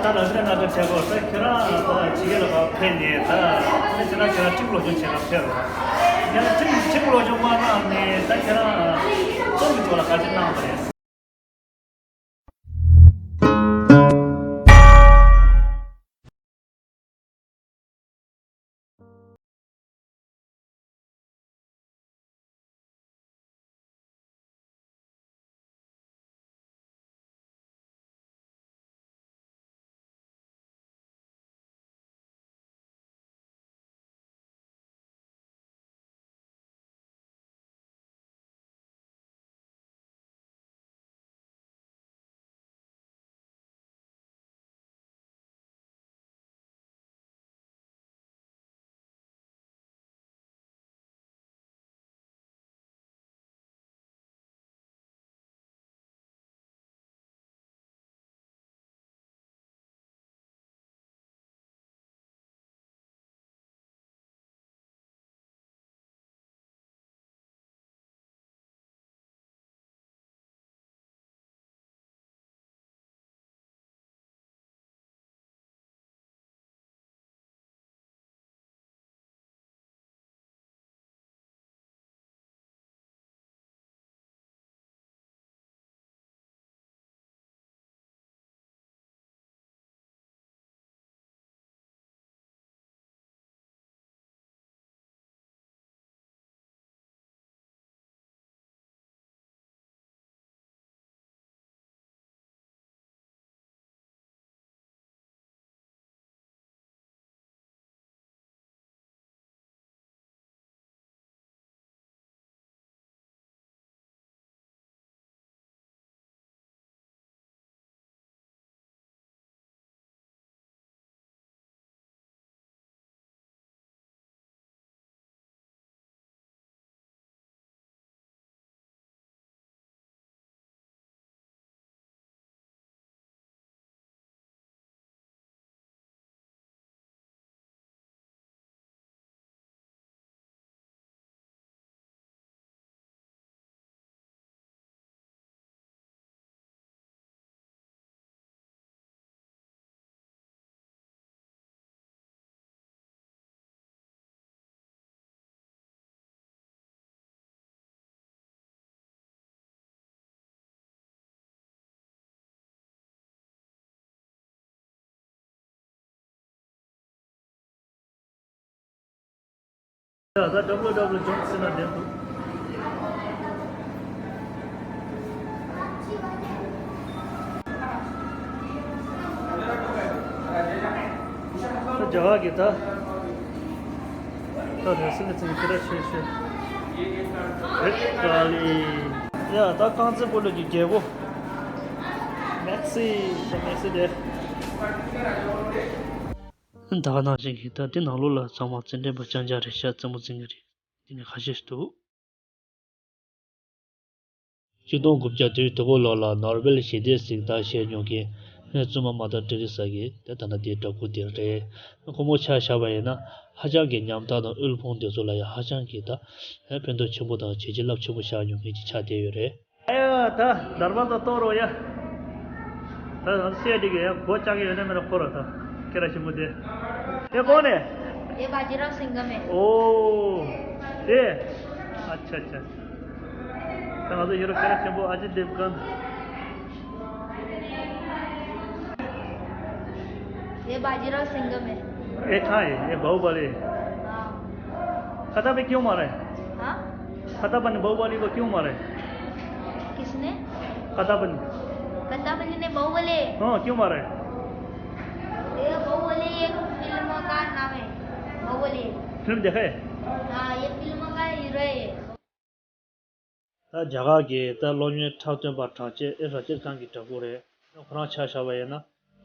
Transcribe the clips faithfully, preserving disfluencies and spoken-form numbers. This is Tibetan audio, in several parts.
ད་ལ་སེ་ན་ད་ཁྲལ་གོ་ད་ཁྱེད་རང་ད་ཕྱི་རྒྱལ་ལ་ཕར་ཕེབས་ནས་ད་ཁྱེད་རང་ཁྱེད་རང་ཁྲིམས་སློབ་སྦྱོང་བྱེད་ར་ཕེབས་རོགས། ཡང་ཁྲིམས་ཁྲིམས་སློབ་སྦྱོང་མ་གནང་ནས་ད་ཁྱེད་རང་གཏོར་གྱི་ཐོག་ལ་ག་ཅི་གནང་བ་རེད། ཡ་ད་W W Johnson ན་བསྡད་འདུག་ད་རྒྱ་གར་གྱི་ད་ད་རེས་སུ་ལ་ཚིག་ཅི་ར་ཤེས་ཤེས་རེད་ག་ལི། ཡ་ད་རྐང་རྩེད་སྤོ་ལོ་གི་རྒྱལ་པོ་མེ་སི་ད་མེ་སི་དེ། ད་ག་ནང་བཞིན་གྱི་ད་དེ་ནང་ལོགས་ལ་ཚང་མ་རྩེད་འགྲན་པ་རྐྱང་རྐྱང་རེད་ཤག་རྩེད་མོ་རྩེ་མཁན་རེད། དེ་ནས་ཁ་ཤས་ཤིག་འདུག་གཅིག་སྟོང་དགུ་བརྒྱ་དོན་དགུ་ལོ་ལ་ནོར་བེལ་ཞི་བདེའི་གཟེངས་རྟགས་བཞེས་མྱོང་མཁན་བཙུན་མ་མ་དར་ཏྲི་རི་ས་གི་དེ་ད་ལྟ་དེའི་འདྲ་སྐུ་དེ་རེད། ཁོ་མོ་ཆ་བཞག་པ་ཡིན་ན་ཧ་ཅང་གི་ཉམ་ཐག་དང་དབུལ་ཕོངས་དེ་ཚོ་ལ་ཡང་ཧ་ཅང་གི་ད་ཕན་ཐོགས་ཆེན་པོ་དང་བྱས་རྗེས་རླབས་ཆེན་པོ་བཞག་མྱོང་མཁན་ཅིག་ཆགས་བསྡད་ཡོད་རེད། ཨ་ཡ་ད་དར་བ་ད་གཏོར་རོ་ཡ། ད་ང་ཚོ་བཤད་འདི་གི་ཡ་སྒོ་ལྕགས་ཀྱི་ཡོད་ན་མེད་ན་ཁོ་ར་ད་ཁྱེད་ར་ཞིམ་པོ་དེ། དེ་གོ་ནས། ये बाजीराव सिंघम है। ཨོ། དེ། ཨ་ཆ་ཆ། ད་ང་ཚོ་ཡུ་རོབ་སྐད་ཆེན་པོ་ཨ་ཇི་དེབ་ཀན། ये बाजीराव सिंघम है। ये कहाँ है? ये बाहुबली। हाँ। कथा पे क्यों मारा है? हाँ? कथा बन बाहुबली को क्यों मारा है? किसने? कथा बन। कथा बन ने बाहुबली। हाँ, क्यों मारा है? ये बाहुबली एक फिल्म का नाम है। बाहुबली। फिल्म देखा है? हाँ, ये फिल्म का हीरो है। ད་རྒྱ་གར་གྱི་ད་གློག་བརྙན་འཁྲབ་སྟོན་པ་གྲགས་ཅན་ཨེ་ར་ཇེད་ཁཱན་གྱི་འདྲ་པོ་རེད། ཁོ་རང་ཆ་བཞག་པ་ཡིན་ན་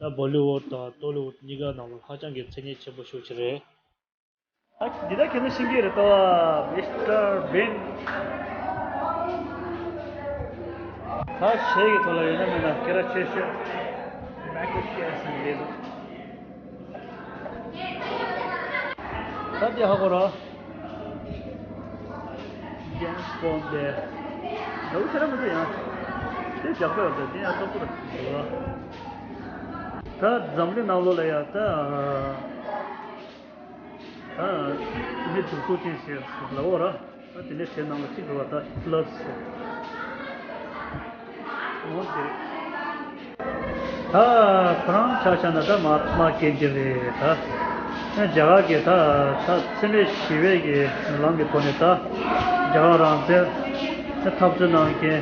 ད་བོ་ལི་ཝུད་དང་ཏོ་ལི་ཝུད་གཉིས་ཀ་ནང་ལ་ཧ་ཅང་གི་མཚན་སྙན་ཆེན་པོ་ཤོས་ཅིག་རེད། ད་འདི་ད་ཁྱེད་ཚོ་ཤེས་ཀྱི་རེད་ད། མི་སི་ཊར་བིན། ད་གཞས་ཀྱི་ཐོག་ལ་ཡོད་ན་མེད་ན་སྐད་གྲགས་ཆེ་ཤོས་མའི་ཁལ་ཇེག་སན་རེད་འདུག་ད་དེ་ཧ་གོ་ར། ཇེམ་སི་བོན་ཌི་དེ། ལའུ་ཁྱེད་རང་མི་འདུག་ཡང་། དེ་ཇག་པ་ཡོད་དེ་དེ་ཡང་སྟོབས་པོ་རེད་འདུག་ལ། ད་འཛམ་གླིང་ནང་ལོགས་ལ་ཡ་ད་ད་མི་སྡུག་ཚུགས་ཅན་ཞེས་ལབ་འོ་ར། ད་དེ་ནས་དེ་ནང་ལ་གཅིག་འདུག་བ། ད་ལབ་ཟེར། འོ་དེ་རེད། ད་ཁོ་རང་ཆ་བཞག་ན་ད་མ་མ་སྐད་འདི་རེད་ད། ཨ་རྒྱ་གར་གྱི་ད་ད་འཚེ་མེད་ཞི་བའི་གི་ལམ་གྱི་ཐོག་ནས་ད་རྒྱ་གར་རང་བཙན་འཐབ་རྩོད་གནང་མཁན་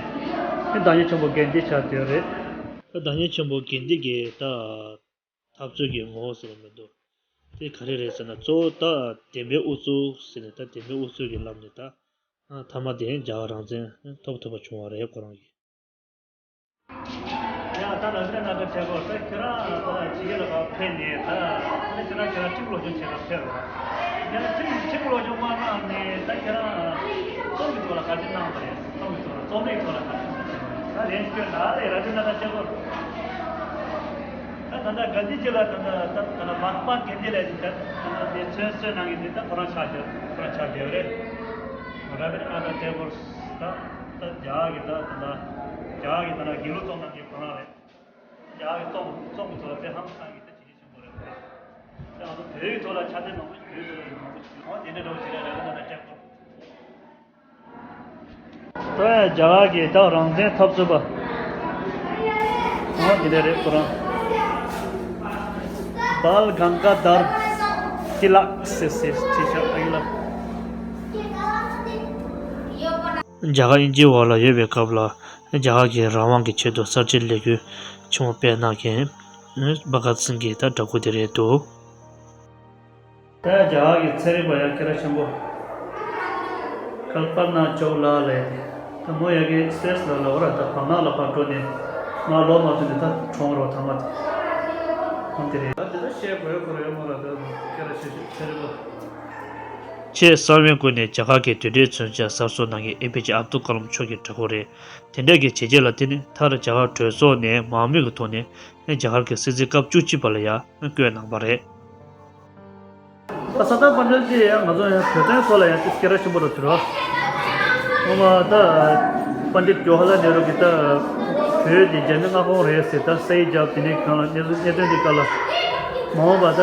ཨ་བདག་ཉིད་ཆེན་པོ་དགེ་འདུན་ཆགས་བསྡད་ཡོད་རེད། ད་བདག་ཉིད་ཆེན་པོ་དགེ་འདུན་གྱི་ད་འཐབ་རྩོད་ཀྱི་ངོ་བོ་ཟེར་བ་མི་འདུག་དེ་ག་རེ་རེད་ཟེར་ན། གཙོ་བོ་ད་བདེན་པའི་ཨུ་ཚུགས་ཟེར་ནས། ད་བདེན་པའི་ཨུ་ཚུགས་ཀྱི་ལམ་ནས་ད་ཨ་མཐའ་མ་དེ་རྒྱ་གར་རང་བཙན་ཐོབ་ཐུབ་པ་བྱུང་བ་རེད་ཁོ་རང་གིས། ཡ་ད་ལ་ཟེར་ན་ད་ཆེ་གོ་ད་ཁྱེད་རང་ད་ཕྱི་རྒྱལ་ལ་ཕར་ཕེབས་ནས་ད་ད་ཁྱེད་རང་ཁྱེད་རང་ཁྲིམས་སློབ་སྦྱོང་བྱེད་ག་ཕེབས་རོགས། ཡང་ཁྲིམས་ཁྲིམས་སློབ་སྦྱོང་མ་གནང་ནས་ད་ཁྱེད་རང་རྩོམ་གྱི་ཐོག་ལ་ག་ཚོད་གནང་པ་རེད། རྩོམ་གྱི་ཐོག་ལ་རྩོམ་རིག་ཐོག་ལ་ག་ཚོད་གནང་པ་རེད། ད་རེད་ཁྱོད་ད་རེད་ར་ཅི་ན་ད་ཆེ་གོ་ད་ད་ལྟ་ག་འདི་ཅི་ལ་ད་ལྟ་ད་ལྟ་མ་པ་གན་འདི་ལ་ད་ལྟ་དེ་ཚོན་གསོལ་གནང་གི་འདི་ད་ཁོ་རང་ཆགས་བསྡད་ཁོ་རང་ཆགས་བསྡད་རེད། ར་བི་ན་ད་ཏེ་གོར་ད་ད་རྒྱ་གི་ད་ད་ལྟ་རྒྱ་གི་ད་ལྟ་དགེ་ལུགས་རྩོམ་གནང་མཁན་ཁོ་རང་རེད། རྒྱ་གི་རྩོམ་རྩོམ་གི་ཐོག་ལ་དཔེ་ཧང་སང་གི་ད་བྱེད་ཀྱི་ཆེན་པོ་རེད་ཁོ་རང་། ད་ང་ཚོ་བོད་ཡིག་ཐོག་ལ་ཕྱག་དེབ་མང་པོ་བོད་ཡིག་ཐོག་ལ་མང་པོ་ཞིག་ཡོང་བ་དེ་འདྲ་འདྲ་བོ་ཞིག་རེད། ར་བི་ན་ད་ཏེ་གོར། ད་རྒྱ་གར་གྱི་ད་རང་བཙན་འཐབ་རྩོད་པ། ཨོ་དེ་འདྲ་རེད་ཁོ་རང་། བལ་གང་ག་དར་ཏི་ལག་ཟེར་ཟེར་ཅི་ཤག་ཨ་ཡི་ལ། རྒྱ་གར་དབྱིན་ཇིའི་འོག་ལ་ཡོད་པའི་སྐབས་ལ་རྒྱ་གར་གྱི་རང་དབང་གི་ཆེད་དུ་གསར་བརྗེའི་ལས་འགུལ་ཆེན་མོ་སྤེལ་གནང་མཁན་བྷ་ག་སིང་གི་ད་འདྲ་སྐུ་དེ་རེད་འདུག་ད་རྒྱ་གར་གྱི་ཚན་རིག་པ་ཡང་སྐད་གྲགས་ཆེན་པོ་ཀལ་པ་ན་ཅོབ་ལ་ལབ་ཡ་དེ། ད་མོ་ཡ་གི་སྤེ་སི་ལ་ལབ་ར། ད་བར་ནག་ལ་ཕར་འགྲོ་ནས་མར་ལོག་མ་ཐུབ་ནས་ད་གྲོངས་རོགས་ཐ་མ་དེ། ཧོན་དེ་རེད། ད་དེ་ད་བཤད་དགོས་ཁོ་ར་ཡོད་མ་ར། ད་སྐད་གྲགས་ཆེ་ཤོས་ཚན་རིག་པ། ཆེས་གསང་བའི་སྒོ་ནས་རྒྱ་གར་གྱི་རྡུལ་ཕྲན་མཚོན་ཆ་གསར་བཟོ་གནང་མཁན་ཨེ་ཕི་ཇེ་ཨབ་དུལ་ཀ་ལམ་མཆོག་གི་འདྲ་སྐུ་རེད། དེ་འདྲ་གི་བྱས་རྗེས་ལ་བརྟེན་ནས་མཐར་རྒྱ་གར་གྲོས་ཚོགས་ནས་མང་མོས་ཀྱི་ཐོག་ནས་རྒྱ་གར་གྱི་སྲིད་འཛིན་སྐབས་བཅུ་གཅིག་པ་ལ་ཡང་བསྐོས་གནང་བ་རེད། ད་སར་དར་པ་ཊེལ་དེ་ཡང་ང་ཚོ་ཡང་བོད་དོན་ཐོག་ལ་ཡང་སྐད་གྲགས་ཆེན་པོ་རུ་གྱུར་བ། ངོ་མ་ད་པཎ་ཌིད་ཇོ་ཧར་ལལ་ནེ་རུ་གིས་ད་བོད་དེ་རྒྱ་མི་མངའ་ཁོངས་རེད་ཟེར། ད་སའི་རྒྱབ་དེ་ནས་གང་ལ་གནས་ཚུལ་གནད་དོན་དེ་ག་ལ་མ་འོངས་པ་ད་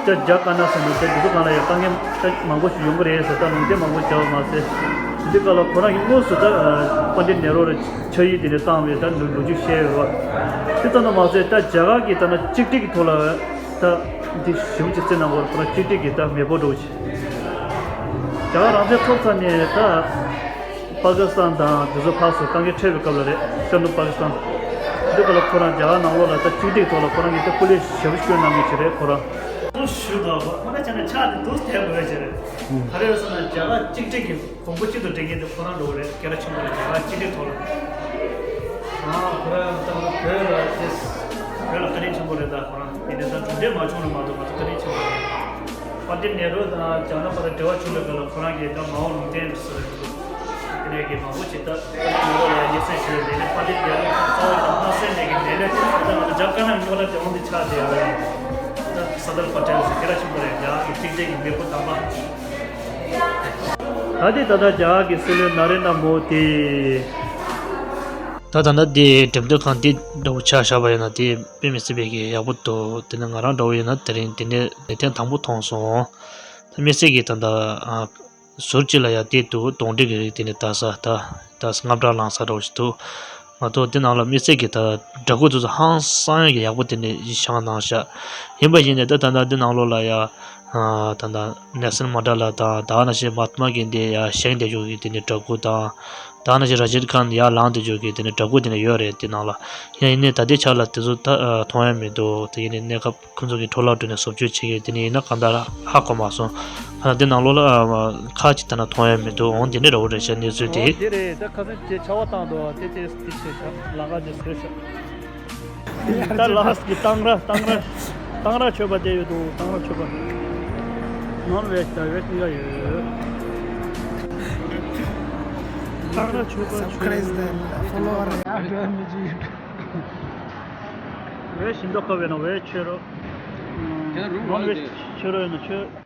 ད་རྒྱ་དཀར་ནག་ཟེར་ནས་ད་འདི་ཚོ་གང་ལ་ཡང་དཀའ་ངལ་ད་མང་པོ་ཞིག་ཡོང་གི་རེད་ཟེར། ད་ལུང་བསྟན་མང་པོ་བྱས་པ་མ་ཟད། དེ་ག་ལ་ཁོ་རང་གིས་དངོས་སུ་ད་པཎ་ཌིད་ནེ་རུ་ལ་ཕྱག་ཡིག་དེ་ནས་བཏང་བའི་ད་ལོ་ལོ་རྒྱུས་བཤད་ཡོད་རེད་བ། དེ་ཙམ་དུ་མ་ཟད་ད་རྒྱ་གར་གྱི་ད་ན་གཅིག་སྒྲིལ་གྱི་ཐོག་ལ། ད་འདི་གཞུང་གི་རྩིས་ནང་བར་ཁོ་རང་གཅིག་སྒྲིལ་གྱི་ད་མེས་པོ་འདྲ་བོ་ཞིག་རྒྱ་གར་རང་བཙན་ཐོབ་ཚར་ནས་ད་པ་ཀི་སི་ཐན་དང་དེ་ཚོ་ཕར་ཚུར་དཀའ་ངལ་འཕྲད་པའི་སྐབས་ལ་རེད། ཤར་ནུབ་པ་ཀི་སི་ཐན་འདི་སྐབས་ལ་ཁོ་རང་རྒྱ་གར་ནང་ལོགས་ལ་ད་གཅིག་སྒྲིལ་ཐོག་ལ་ཁོ་རང་གིས་ད་སྐུ་ལས་ཞབས་ཞུ་གནང་མཁན་ཞིག་རེད་ཁོ་རང་། ཁོ་ཞུ་དགོས་པ་ཁོ་ན་བྱས་ན་ཕྱག་དེ་འདུག་སྟེར་དགོས་ཀྱི་རེད། ག་རེ་རེད་ཟེར་ན་རྒྱ་གར་གཅིག་སྒྲིལ་གྱི་གོང་བུ་གཅིག་ཏུ་སྒྲིལ་མཁན་དེ་ཁོ་རང་འགྲོ་གི་རེད། སྐད་གྲགས་ཆེན་པོ་རེད་རྒྱ་གར་གཅིག་སྒྲིལ་ཐོག་ལ། ཨ་ཁོ་རང་ད་བོད་ལ་དེ་བོད་ལ་བཀའ་དྲིན་ཆེན་པོ་རེད། ད་ཁོ་རང་དེ་ནས་ད་གྲུབ་འབྲས་མ་བྱུང་ན་མ་གཏོགས་ང་ཚོ་བཀའ་དྲིན་ཆེན་པོ་རེད། པཎ་ཌིད་ནེ་རུ་དང་རྒྱ་ནག་བར་འབྲེལ་བ་བྱུང་བའི་སྐབས་ལ་ཁོ་རང་གིས་ད་མ་འོངས་ལུང་བསྟན་ཟེར་བ་ཞིག་འདུག་དེ་ནས་གི་མང་པོ་ཞིག་ད་པཎ་ཌིད་ནེ་རུ་ལ་སྙན་སེང་ཞུས། དེ་ནས་པཎ་ཌིད་ནེ་རུ་གཙོ་བོ་དང་སྣང་གསལ་གནས་ཀྱི་ལས་ལས་ད་ང་ཚོ་རྒྱ་དཀར་ནག་མི་ཐོག་ལ་དེ་འོང་དེ་ཆགས་བསྡད་ཡོད་རེད། ད་སར་དར་པ་ཊེལ་ཟེར་སྐད་གྲགས་ཆེན་པོ་རེད། རྒྱ་གི་གཅིག་སྒྲིལ་གྱི་མེས་པོ་དམ་པ། ད་དེ་ད་ལྟ་རྒྱ་གར་གྱི་སྲིད་བློན་ནཱ་རེན་དྲ་མོ་དི། ད་ད་ལྟ་དེ་འགྲེམས་སྟོན་ཁང་འདི་འདྲ་བོ་ཆ་བཞག་པ་ཡིན་ན་དེ་དཔེ་མི་སྲིད་པའི་གི་ཡག་པོ་འདུག་དེ་ནི་ང་རང་འདྲ་བོ་ཡིན་ན་དེ་རིང་དེ་ནས་ལེ་ཐེངས་དང་པོ་མཐོང་སོང་། ད་དམིགས་བསལ་གྱི་ད་ལྟ་ཨ་ཟུར་གཅིག་ལ་ཡ་དེ་འདུག་གདོང་འདྲེ་གི་རིགས་དེ་ནི་ལྟ་ས་ད་ལྟ་ས་ངབ་བྲག་ལངས་ས་འདྲ་བོ་ཞིག་འདུག་མ་གཏོགས་དེ་ནང་ལ་དམིགས་བསལ་གྱི་ད་འདྲ་སྐུ་དེ་ཚོ་ཧང་སང་ཡག་གི་ཡག་པོ་དེ་འདྲ་བཞེངས་གནང་ཤག་ཡིན་པ་ཡིན་ནའི་ད་ད་ལྟ་འདི་ནང་ལོགས་ལ་ཡ་ད་ལྟ་ནེལ་སན་མན་ཌེ་ལ་དང་ད་ག་ནང་བཞིན་མ་ཧཱ་ཏྨ་གན་དྷི་ཡ་བཞེངས་བསྡད་རྒྱུ་གི་དེ་འདྲ་འདྲ་སྐུ་དང་ད་ག་ནང་བཞིན་ར་ཇིབ་ཁཱན་ཡར་ལངས་བསྡད་རྒྱུ་གི་དེ་འདྲ་འདྲ་སྐུ་དེ་འདྲ་ཡོད་རེད། དེ་ནང་ལ་ཡིན་ནའི་ད་ལྟའི་ཆ་ལ་དེ་ཚོ་ད་མཐོང་ཡ་མི་འདུག་དེ་ཡིན་ནའི་གནས་སྐབས་ཁོང་ཚོ་གི་འཕྲོ་བརླག་འགྲོ་ནས་བཟོ་བཅོས་བྱེད་མཁན་དེ་འདྲ་ཡིན་ན་གང་ལྟར་ཧ་གོ་མ་སོང་། ཨ་འདི་ནང་ལོགས་ལ་ཨ་ཁ་ཅིག་ད་ན་མཐོང་ཡ་མི་འདུག་འོང་འདི་འདྲ་འདྲ་བོ་རེད་ཤག་གནས་ཚུལ་དེ། འོ་འདི་རེད། ད་ཁ་སང་ཁྱེད་ཆར་པ་བཏང་འདུག་དེ་དེ་དེ་བྱས་ཤག་ལམ་ཁ་དེ་ཟེར་ཤག་ད་ལ་ཧ་སི་གི་གཏང་ར་གཏང་ར་གཏང་ར་མཆོད་པ་དེ་ཡོད་འདུག་གཏང་ར་མཆོད་པ། ནོར་བེ་ད་བེ་ཏི་ཡ་ཡོད། གཏང་ར་མཆོད་པ་མཆོད། ཝེ་ཤིན་ཏོ་ཁ་བེ་ན་ཝེ་ཆོས་རོ། ནོར་བེ་ཆོས་རོ་ཡོད་ན་ཆོས།